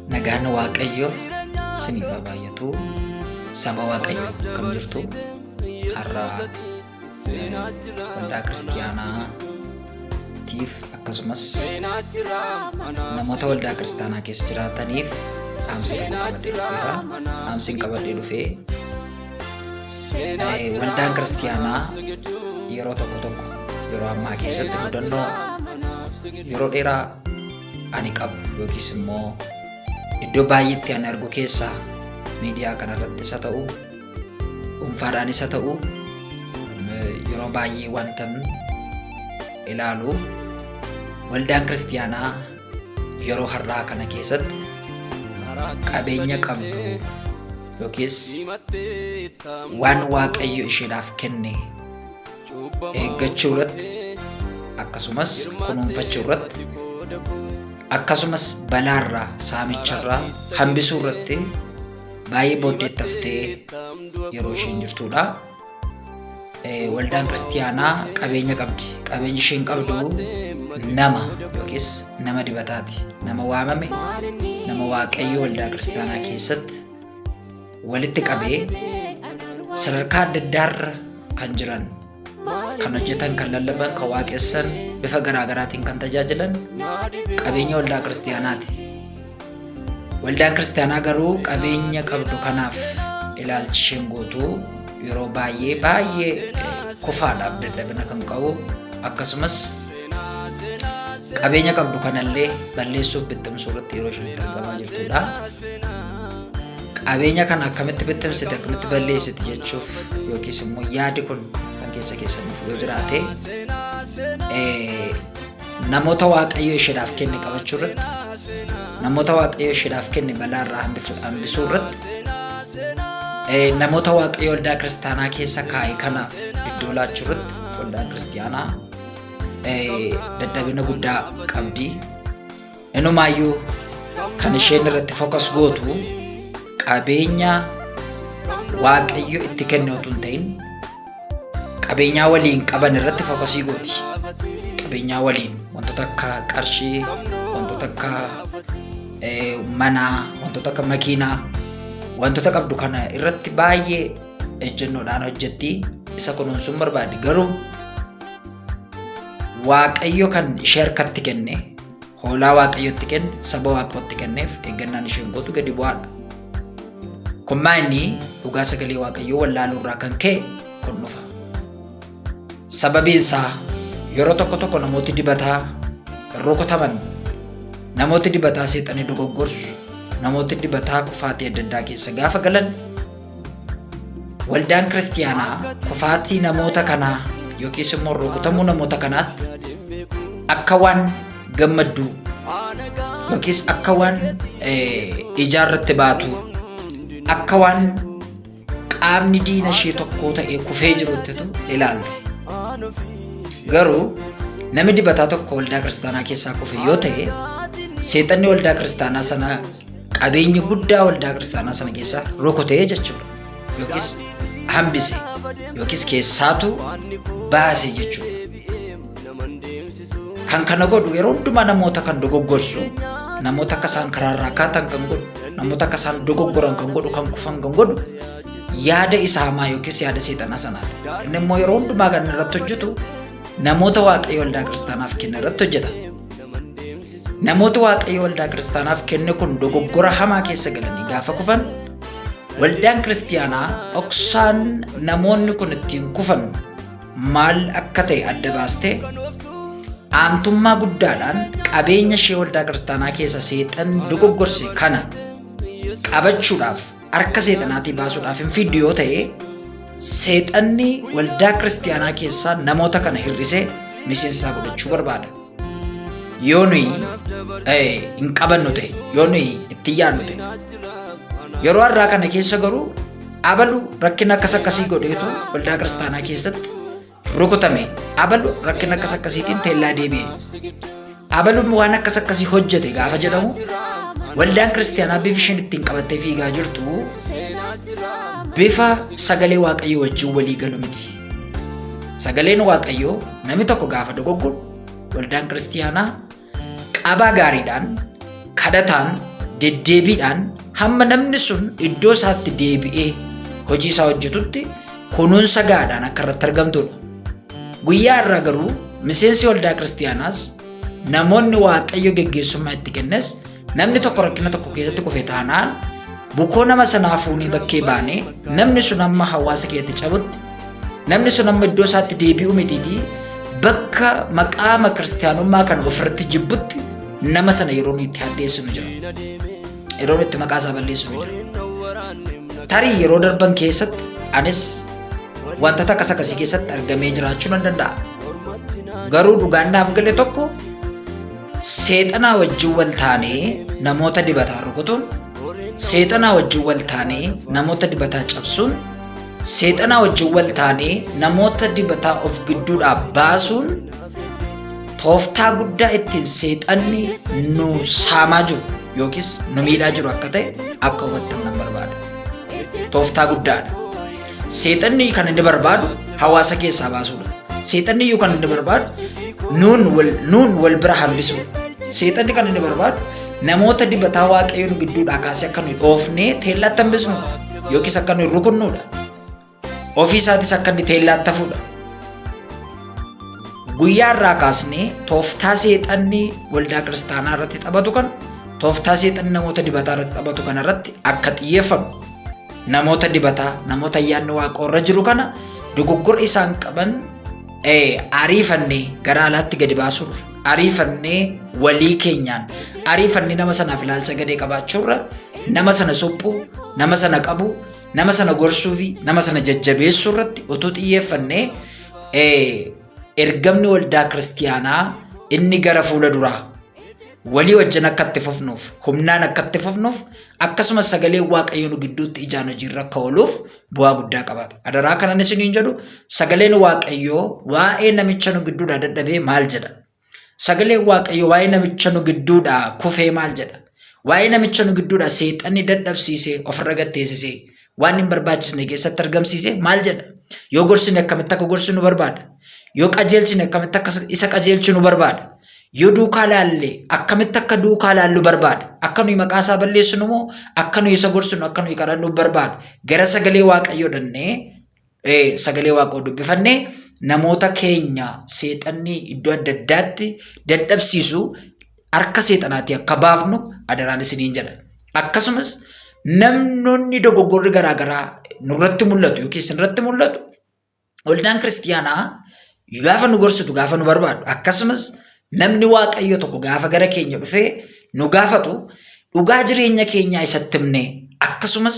Nagaan Waaqayyo isiniif haa baay'atu. Saba Waaqayyo kam jirtu? Har'a waldaa kiristiyaanaatiif akkasumas namoota waldaa kiristaanaa keessa jiraataniif dhaamsa tokko qabadhee dhufeera. Dhaamsi hin qabadhee dhufee waldaan kiristiyaanaa yeroo tokko tokko yeroo ammaa keessatti mudannoo yeroo dheeraa ani qabu yookiis immoo iddoo baay'eetti ani argu keessaa miidiyaa kanarrattis haa ta'u dhuunfaadhaanis haa ta'u yeroo baay'ee wantan ilaalu waldaan kiristiyaanaa yeroo har'aa kana keessatti qabeenya qabdu yookiis waan Waaqayyo isheedhaaf kenne eeggachuu irratti akkasumas kunuunfachuu irratti akkasumas balaarraa saamicharraa hambisuu irratti baay'ee booddeetti haftee yeroo isheen jirtudha. Waldaan kiristiyaanaa qabeenya qabdi. Qabeenyi isheen qabdu nama yookiis nama dibataati. Nama waamame, nama Waaqayyo waldaa kiristiyaanaa keessatti walitti qabee sadarkaa adda addaarra kan jiran, kan hojjetan, kan lallaban, kan waaqessan, bifa garaagaraatiin kan tajaajilan qabeenya waldaa kiristiyaanaati. Waldaan kiristiyaanaa garuu qabeenya qabdu kanaaf ilaalchi isheen gootu yeroo baay'ee baay'ee kufaadhaaf dadhabina kan qabu akkasumas qabeenya qabdu kanallee balleessuuf bittimsuu irratti yeroo isheen itti argamaa jirtudha. Qabeenya kana akkamitti bittimsite, akkamitti balleessite jechuuf yookiis immoo yaadi kun kan keessa keessan dhufu yoo jiraate, namoota Waaqayyo isheedhaaf kenne qabachuu irratti, namoota Waaqayyo isheedhaaf kenne balaa irraa hambisuu irratti, namoota Waaqayyo waldaa kiristaanaa keessa kaa'e kanaaf iddoo laachuu irratti waldaan kiristaanaa dadhabina guddaa qabdi. Inumaayyuu kan isheen irratti fokas gootu qabeenya Waaqayyo itti kenne utuu hin ta'in qabeenyaa waliin qaban irratti fokasii gooti. Qabeenyaa waliin wantoota akka qarshii, wantoota akka manaa, wantoota akka makiinaa, wantoota qabdu kana irratti baay'ee ejjennoodhaan hojjetti. Isa kunuunsuun barbaaddi. Garuu Waaqayyo kan ishee harkatti kenne, hoolaa Waaqayyotti kenne, saba Waaqayyotti kenneef eeggannaan isheen gootu gadi bu'aadha. Kun maa inni dhugaa sagalee Waaqayyoo wallaaluu irraa kan ka'e kun dhufa. Sababiin isaa yeroo tokko tokko namooti dibataa rukutaman, namooti dibataa seexanii dogoggorsu, namooti dibataa kufaatii adda addaa keessa gaafa galan waldaan kiristiyaanaa kufaatii namoota kanaa yookiis immoo rukutamuu namoota kanaatti akka waan gammadduu yookiis akka waan ijaarratti baatu, akka waan qaamni diina ishee tokkoo ta'ee kufee jiruttitu ilaalte. Garuu namni dibataa tokko waldaa kiristaanaa keessaa kufe yoo ta'e, seexanni waldaa kiristaanaa sana qabeenya guddaa waldaa kiristaanaa sana keessaa rukutee jechuudha. Yookiis hambise yookiis keessaatu baase jechuudha. Kan kana godhu yeroo hundumaa namoota kan dogoggorsu, namoota akka isaan karaarraa kaatan kan godhu, namoota akka isaan dogoggoran kan godhu, kan kufan kan godhu yaada isa hamaa yookiis yaada seexanaa sanaati. Inni immoo yeroo hundumaa kan irratti hojjetu namoota Waaqayyo waldaa kiristaanaaf kenne irratti hojjeta. Namoota Waaqayyo waldaa kiristaanaaf kenne kun dogoggora hamaa keessa galanii gaafa kufan, waldaan kiristaanaa dhoksaan namoonni kun ittiin kufan maal akka ta'e adda baastee aantummaa guddaadhaan qabeenya ishee waldaa kiristaanaa keessa seexan dogoggorse kana qabachuudhaaf harka seexanaatii baasuudhaaf hin fiddu yoo ta'e, seexanni waldaa kiristaanaa keessaa namoota kana hir'isee miseensa isaa godhachuu barbaada. Yoo nuyi hin qabannu ta'e, yoo nuyi itti yaadnu ta'e, yeroo har'aa kana keessa garuu abalu rakkina akkas akkasii godheetu waldaa kiristaanaa keessatti rukutame, abalu rakkina akkas akkasiitiin teellaa deebi'e, abalu waan akkas akkasii hojjete gaafa jedhamu, waldaan kiristaanaa bifa isheen ittiin qabattee fiigaa jirtu bifa sagalee Waaqayyoo wajjin walii galu miti. Sagaleen Waaqayyoo namni tokko gaafa dogoggoru waldaan kiristaanaa qabaa gaariidhaan Kadhataan deddeebiidhaan hamma namni sun iddoo isaatti deebi'ee hojii isaa hojjetutti kunuunsa gahaadhaan akka irratti argamtudha. Guyyaa irraa garuu miseensi waldaa kiristiyaanaas namoonni Waaqayyo geggeessummaa itti kennes namni tokko rakkina tokko keessatti kufe taanaan bukoo nama sanaa fuunee bakkee baanee namni sun amma hawaasa keessatti cabutti, namni sun amma iddoo isaatti deebi'uu mitiitii bakka maqaama kiristiyaanummaa kana ofirratti jibbutti nama sana yeroo nuyi itti hadheessinu jira. Yeroo nuyi itti maqaa isaa balleessinu jira. Tarii yeroo darban keessatti anis wantoota akkas akkasii keessatti argamee jiraachuu nan danda'a. Garuu dhugaan naaf gale tokko, seexanaa wajjin wal taanee namoota dibataa rukutuun, seexanaa wajjin wal taanee namoota dibataa cabsuun, seexanaa wajjin wal taanee namoota dibataa of gidduudhaa baasuun tooftaa guddaa ittiin seexanni nu saamaa jiru yookiis nu miidhaa jiru akka ta'e akka hubattan nan barbaada. Tooftaa guddaadha. Seexanni kan inni barbaadu hawaasa keessaa baasuudha. Seexanni iyyuu kan inni barbaadu nuun wal bira hambisuudha. Seexanni kan inni barbaadu namoota dibataa Waaqayyoon gidduudhaa kaasee akka nuyi dhoofnee teellaatti hambisnuudha. Yookiis akka nuyi rukunnuudha. Ofii isaatis akka inni teellaatti hafuudha. Guyyaa irraa kaasnee tooftaa seexanni waldaa kiristaanaa irratti taphatu kan, tooftaa seexanni namoota dibataa irratti taphatu kana irratti akka xiyyeeffannu, namoota dibataa, namoota ayyaanni waaqoo irra jiru kana dogoggora isaan qaban ariifannee gara alaatti gadi baasuurra, ariifannee walii keenyaan ariifannee nama sanaaf ilaalcha gadee qabaachuurra, nama sana suphuu, nama sana qabu, nama sana gorsuu fi nama sana jajjabeessuu irratti utuu xiyyeeffannee, ergamni waldaa kiristiyaanaa inni gara fuula duraa walii wajjin akka itti fufnuuf, humnaan akka itti fufnuuf, akkasumas sagaleen Waaqayyoo nu gidduutti ijaan hojiirra akka ooluuf bu'aa guddaa qabaata. Adaraa kanan isiniin jedhu, sagaleen Waaqayyoo waa'ee namicha nu gidduudhaa dadhabee maal jedha? Sagaleen Waaqayyoo waa'ee namicha nu gidduudhaa kufee maal jedha? Waa'ee namicha nu gidduudhaa seexanni dadhabsiisee ofirra gatteessisee waan hin barbaachisne keessatti argamsiise maal jedha? Yoo gorsine akkamitti akka gorsinu barbaada? Yoo qajeelchine akkamitti akka isa qajeelchinu barbaada? Yoo duukaa laalle akkamitti akka duukaa laallu barbaada? Akka nuyi maqaa isaa balleessinu moo akka nuyi isa gorsinu, akka nuyi kadhannu barbaada? Gara sagalee Waaqayyoo dhannee, sagalee Waaqoo dubbifannee, namoota keenya seexanni iddoo adda addaatti dadhabsiisu harka seexanaatii akka baafnu adaraan isiniin jedha. Akkasumas namnoonni dogoggorri garaagaraa nurratti mul'atu yookiin isinirratti mul'atu, waldaan kiristiyaanaa gaafa nu gorsitu, gaafa nu barbaadu, akkasumas namni Waaqayyo tokko gaafa gara keenya dhufee nu gaafatu, dhugaa jireenya keenyaa isatti himnee, akkasumas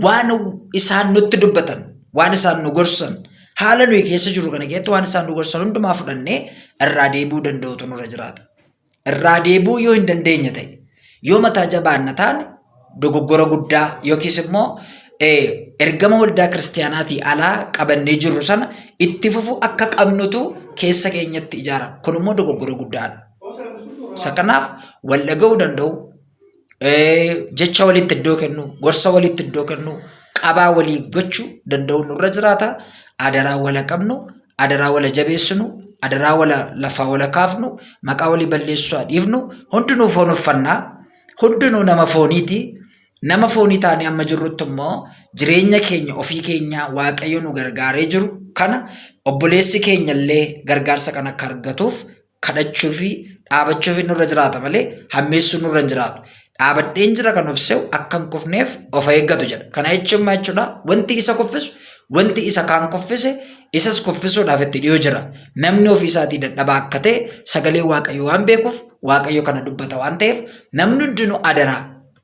waan isaan nutti dubbatan, waan isaan nu gorsan, haala nuyi keessa jirru kana keessatti waan isaan nu gorsan hundumaa fudhannee irraa deebi'uu danda'utu nurra jiraata. Irraa deebi'uu yoo hin dandeenye ta'e, yoo mataa jabaanna taane, dogoggora guddaa yookiis immoo ergama waldaa kiristiyaanaatii alaa qabannee jirru sana itti fufuu akka qabnutu keessa keenyatti ijaarama. Kun immoo dogoggora guddaadha. Isa kanaaf wal dhaga'uu danda'u, jecha walitti iddoo kennu, gorsa walitti iddoo kennu, qabaa walii gochuu danda'u nurra jiraata. Adaraa wala qabnu, adaraa wala jabeessinu, adaraa wala lafaa wala kaafnu, maqaa walii balleessuu haa dhiifnu. Hundinuu foon uffannaa, hundinuu nama fooniiti. Nama foonii taanee amma jirrutti immoo jireenya keenya ofii keenyaa Waaqayyo nu gargaaree jiru kana obboleessi keenya illee gargaarsa kan akka argatuuf kadhachuu fi dhaabachuu fi nurra jiraata malee hammeessuu nurra hin jiraatu. Dhaabadheen jira kan of se'u akka hin kufneef of eeggatu jedha. Kana jechuun maal jechuudha? Wanti isa kuffisu, wanti isa kaan kuffise isas kuffisuudhaaf itti dhiyoo jira. Namni ofii isaatii dadhabaa akka ta'e sagalee Waaqayyoo waan beekuuf Waaqayyo kana dubbata waan ta'eef, namni hundinuu adaraa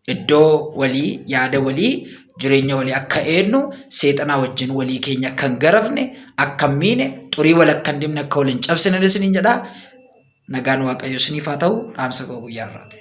iddoo walii, yaada walii, jireenya walii akka eennu, seexanaa wajjin walii keenya akka hin garafne, akka hin miine, xurii wal akka hin dibne, akka wal hin cabsine isiniin jedha. Nagaan Waaqayyo isiniif haa ta'u. Dhaamsa koo guyyaa irraati.